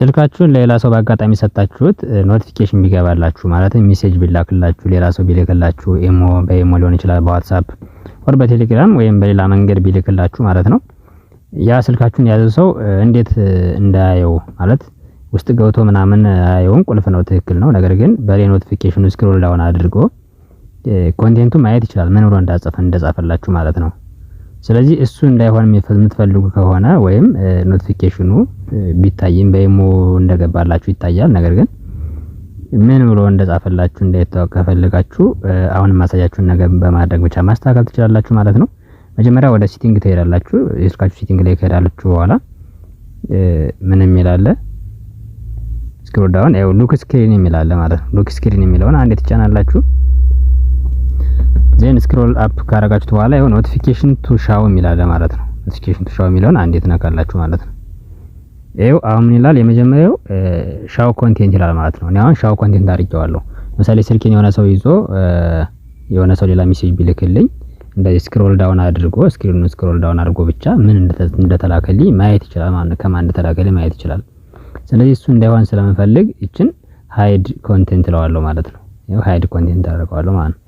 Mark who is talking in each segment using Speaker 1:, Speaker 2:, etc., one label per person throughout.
Speaker 1: ስልካችሁን ለሌላ ሰው በአጋጣሚ ሰጣችሁት notification ቢገባላችሁ፣ ማለትም message ቢላክላችሁ፣ ሌላ ሰው ቢልክላችሁ፣ ኢሞ በኢሞ ሊሆን ይችላል፣ በ WhatsApp or በቴሌግራም ወይም በሌላ መንገድ ቢልክላችሁ ማለት ነው። ያ ስልካችሁን የያዘ ሰው እንዴት እንዳያየው፣ ማለት ውስጥ ገብቶ ምናምን አያየውም። ቁልፍ ነው፣ ትክክል ነው። ነገር ግን በሌ notification ኑ scroll down አድርጎ content ኡ ማየት ይችላል፣ ምን ብሎ እንደጻፈላችሁ ማለት ነው። ስለዚህ እሱ እንዳይሆን የምትፈልጉ ከሆነ ወይም notification ኑ ቢታይም በኢሞ እንደገባላችሁ ይታያል። ነገር ግን ምን ብሎ እንደጻፈላችሁ እንዳይታወቅ ከፈለጋችሁ አሁን የማሳያችሁን ነገር በማድረግ ብቻ ማስተካከል ትችላላችሁ ማለት ነው። መጀመሪያ ወደ setting ትሄዳላችሁ። የስልካችሁ setting ላይ ከሄዳችሁ በኋላ ምን የሚል አለ? Scroll down፣ ያው lock screen የሚል አለ ማለት ነው። Lock screen የሚለውን አንዴ ትጫናላችሁ። Then scroll up ካረጋችሁት በኋላ ያው notification to show የሚል አለ ማለት ነው። Notification to show የሚለውን አንዴ ትነካላችሁ ማለት ነው። ይኸው አሁን ምን ይላል? የመጀመሪያው show content ይላል ማለት ነው። እኔ አሁን show content አድርጌዋለሁ። ለምሳሌ ስልኬን የሆነ ሰው ይዞ የሆነ ሰው ሌላ message ቢልክልኝ እንደዚህ scroll down አድርጎ፣ screen ኑን scroll down አድርጎ ብቻ ምን እንደተላከልኝ ማየት ይችላል ማለት ነው። ከማን እንደተላከልኝ ማየት ይችላል። ስለዚህ እሱ እንዳይሆን ስለምፈልግ ይችን hide content እለዋለሁ ማለት ነው። ይኸው hide content አደርገዋለሁ ማለት ነው።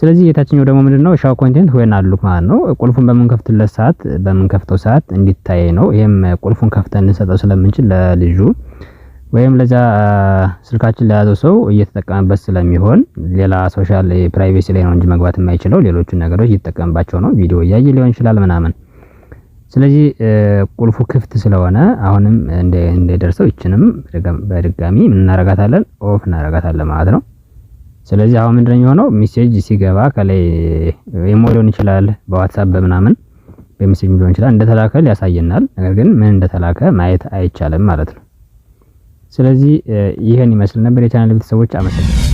Speaker 1: ስለዚህ የታችኛው ደግሞ ምንድነው? Show content when unlock ማለት ነው። ቁልፉን በምንከፍትለት ሰዓት፣ በምንከፍተው ሰዓት እንዲታይ ነው። ይሄም ቁልፉን ከፍተን ልንሰጠው ስለምንችል ለልጁ ወይም ለዛ ስልካችን ለያዘው ሰው እየተጠቀመበት ስለሚሆን፣ ሌላ social privacy ላይ ነው እንጂ መግባት የማይችለው ሌሎቹን ነገሮች እየተጠቀመባቸው ነው። ቪዲዮ እያየ ሊሆን ይችላል ምናምን። ስለዚህ ቁልፉ ክፍት ስለሆነ አሁንም እንዳይደርሰው ይችንም በድጋሚ ምን እናረጋታለን? Off እናረጋታለን ማለት ነው። ስለዚህ አሁን ምንድነው የሚሆነው? Message ሲገባ ከላይ ኢሞ ሊሆን ይችላል፣ በ WhatsApp በምናምን በ message ሊሆን ይችላል፣ እንደተላከ ያሳየናል። ነገር ግን ምን እንደተላከ ማየት አይቻልም ማለት ነው። ስለዚህ ይህን ይመስል ነበር የቻናል ቤተሰቦች፣ አመሰግናለሁ።